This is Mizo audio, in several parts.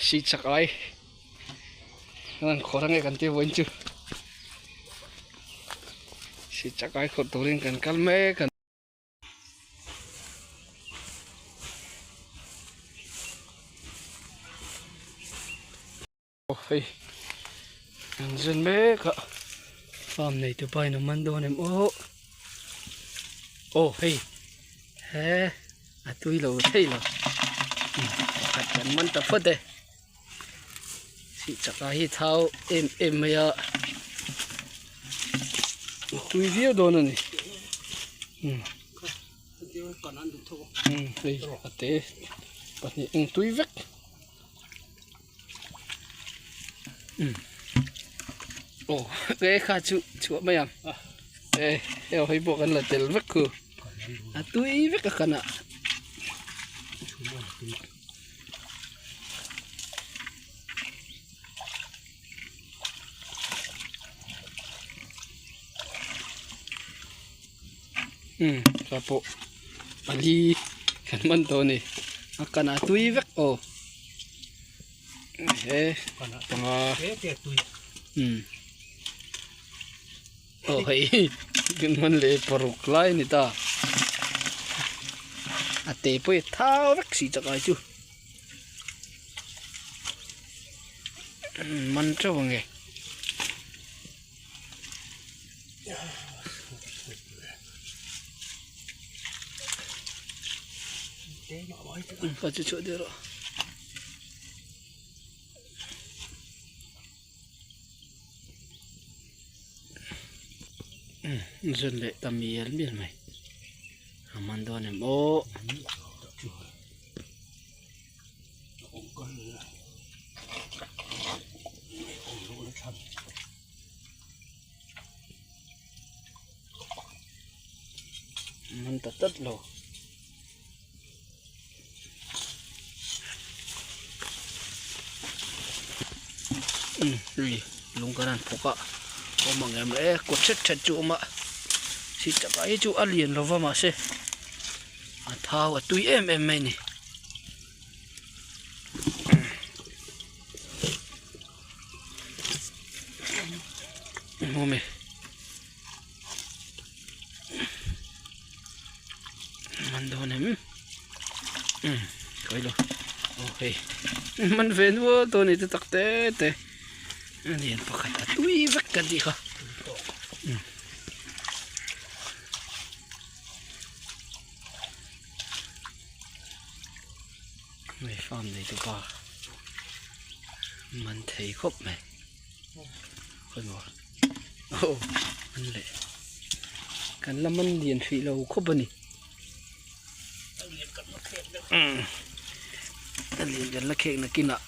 Si chak ai an khawr ange kan tih vawiin chu si chak ai khawrh turin kan kal mek a aw hei an zen mek a farm nei tu pa in a man dawn em aw aw hei he a tui lo thei lo pakhat kan man ta phawt e sih chak ah hi thau em em mai a a tui viau dawn a ni hei a te pahnih eng tui vek. Aw e kha chu chhuah mai ang e hei hei pawh kan la tel vek khu a tui vek a kan ah umm kha pawh pali kan man tawh a ni a kan ah tui vek aw. He panga umm aw hei kan hman leh paruk lai a ni ta a te pawh hi a thau vek si chak ai chu man teuh ang e. Ka chu chhuah der a. Zun leh ta mial mial mai. A man dawn em aw. Man ta tlat lo. Umm lui lung kan han phawk a awm ang em e kawt hret hret chu a awm a si chak ah hi chu a lian lo va mahse a thau a tui em em mai a ni. Mawmi man dawn em umm kawi lo aw hei man ve nual tawh a ni te tak te te a lian pakhat a tui vek ka tih kha umm. Hei farm nei tu pa man thei khawp mai khawimaw aw an leh kan la man lian hrih lo khawp a ni a lian kan la khek nakinah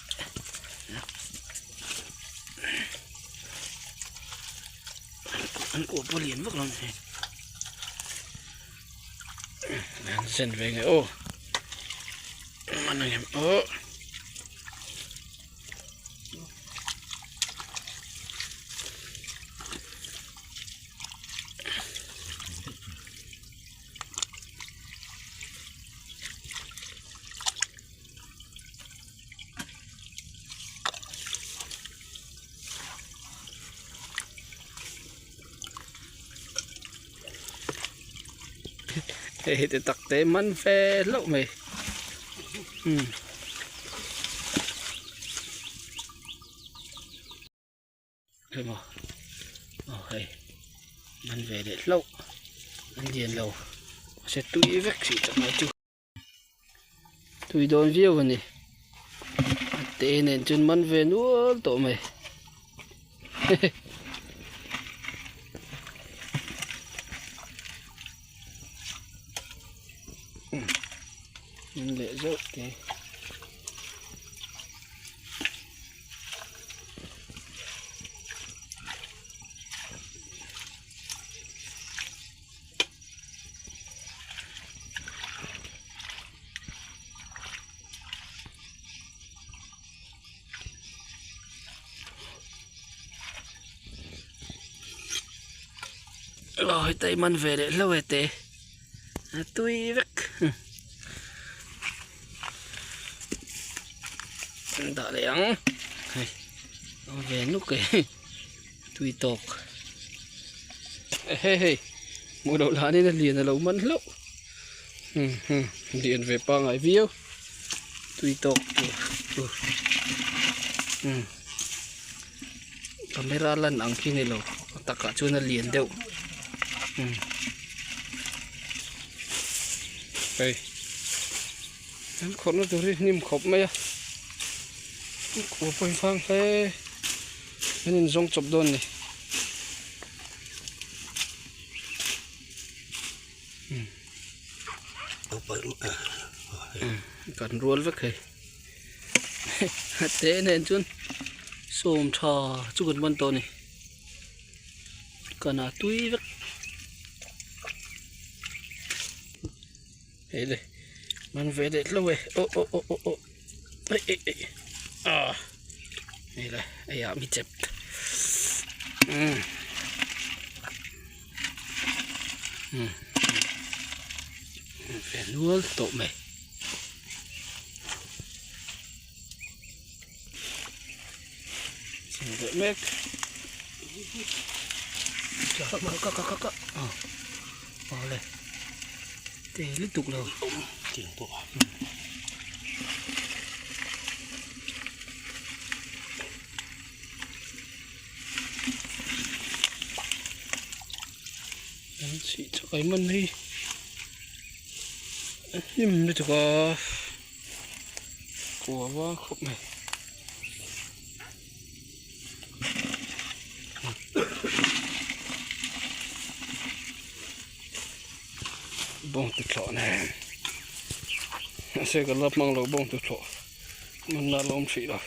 an kuah pawh lian vak lo a ni an zen ve nge aw man ang em aw Hei hi te tak te man fe hlauh mai umm emaw aw hei man ve leh hlauh an lian lo mahse tui vek hrih tak mai chu. Tui dawn viau a ni a te nen chuan man ve nual tawh mai hehe. Man leh zeuh te. Aw heta i man ve leh hlauh e te a tui vek. Dah leh ang hei a ve nuk e tui tawk hei hei hmuh loh hlanin a lian a lo man hlauh hmm hmm lian ve pangai viau tui tawk tur tur hmm camera lan ang khi ni lo a takah chuan a lian deuh hmm hei. An khawrhna tur hi hnim khawp mai a kua pawh hi fang hle an in zawng chawp dawn a ni kan rual vek thei a te nen chuan sawm tha chu kan ban tawh a ni kana tui vek. Hei le man ve leh tlo e aw aw aw aw aw ei ei ei ah hei le hei ah mi chep um um ve nual tawh mai. Leh mek ka ka ka ka ah awle te lutuk lo tiang pawh an chhih chak ai man hi a hnim lutuk a. Kua vang khawp mai. Bawng tuthlawh nen mahse ka la hmang lo bawng tuthlawh hman la lawm hrih lo.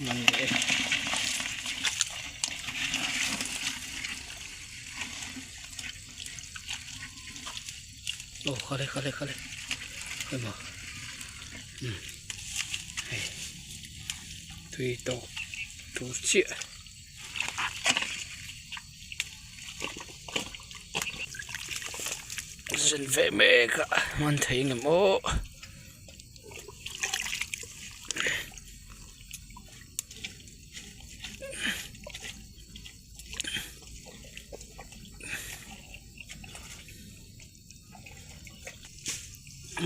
Man leh e aw khale khale khale emaw um hei tui tawk tur chiah. Zin ve mek a man thei ang em aw.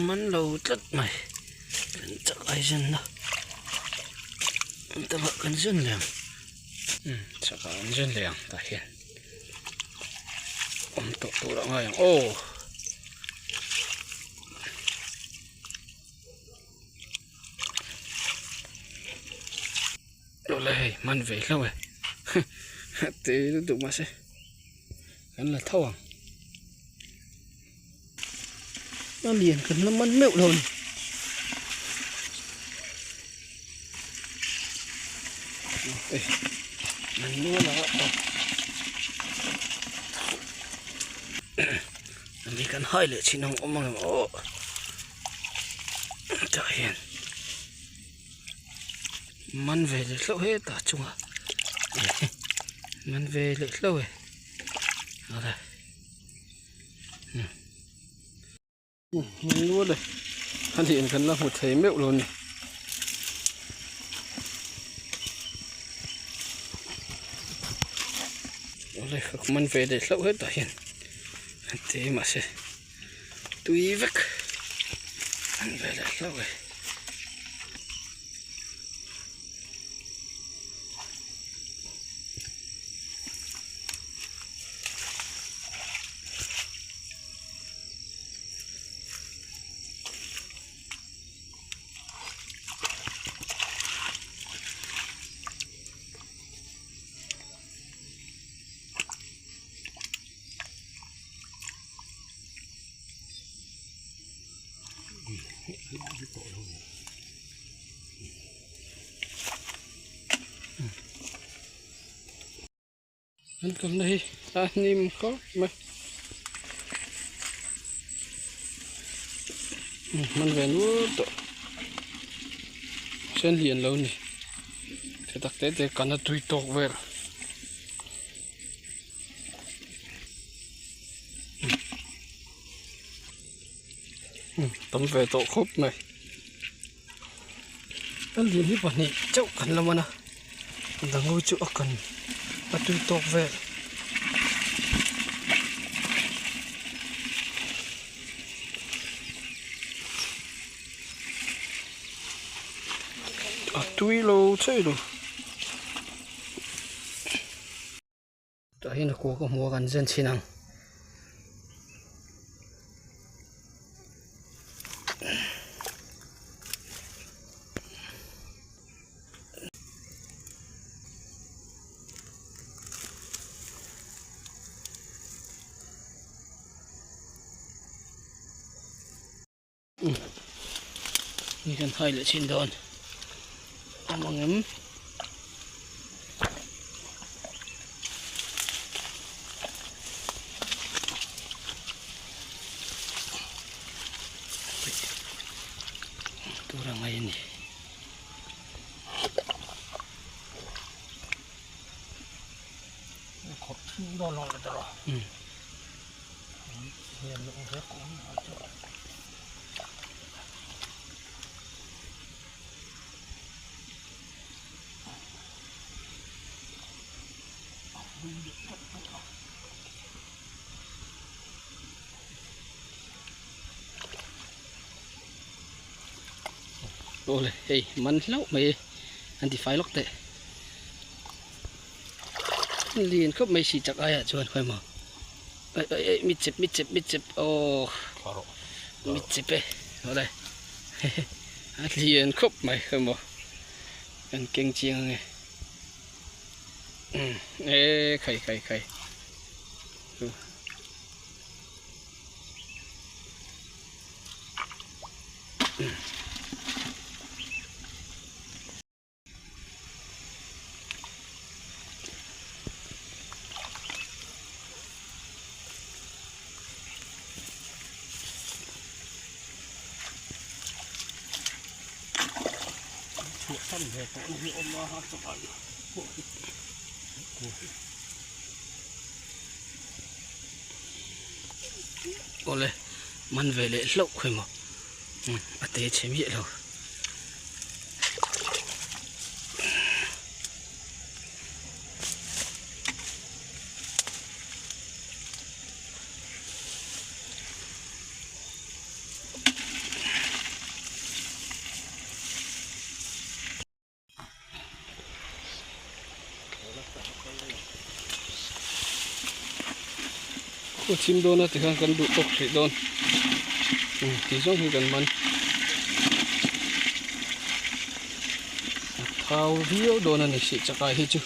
Man lo tlat mai kan chak ai zen na tah kan zen leh ang umm chak ah kan zen leh ang tah hian awm tawh tur a ngai ang aw. Awle hei man ve hlauh e tui lutuk mahse kan la tho ang. A lian kan la man meuh lo a ni. An nual a ani kan hai leh chin ang awm ang em aw tah hian man ve leh hlauh hetah chungah man ve leh hlauh e. Nual e a lian kan la hmu thei meuh lo a ni. Awle ka man ve leh hlauh hetah hian an ti mahse tui vek an ve leh hlauh e. An kalna hi a hnim khawp mai hman ve nual tawh sen lian lo ni. Te tak te te kan a tui tawk vel. Tam ve tawh khawp mai. A lian hi pahnih chauh kan la man a dango chu a kan a tui tawk vel. A tui lo chei lo. Tah hian a kua ka hmu a kan zen chhin ang. Ni kan hai leh chhin dawn awm ang em. Tur a ngai a ni. Khawp thin dawn lo le tawh. Awle hei man hlauh mai an ti fai lawk teh lian khawp mai si chak aiah chuan khawi maw. Ei ei ei mi chep mi chep mi chep aw mi chep e awle a lian khawp mai khawi maw kan keng chiang ange e khai khai khai. Awle man ve leh hlauh khawi maw a te chhe miah lo. Khaw chhim dawn a tikhan kan duh tawk hrih dawn ti zawng hi kan man a thau viau dawn a ni sih chakai hi chu.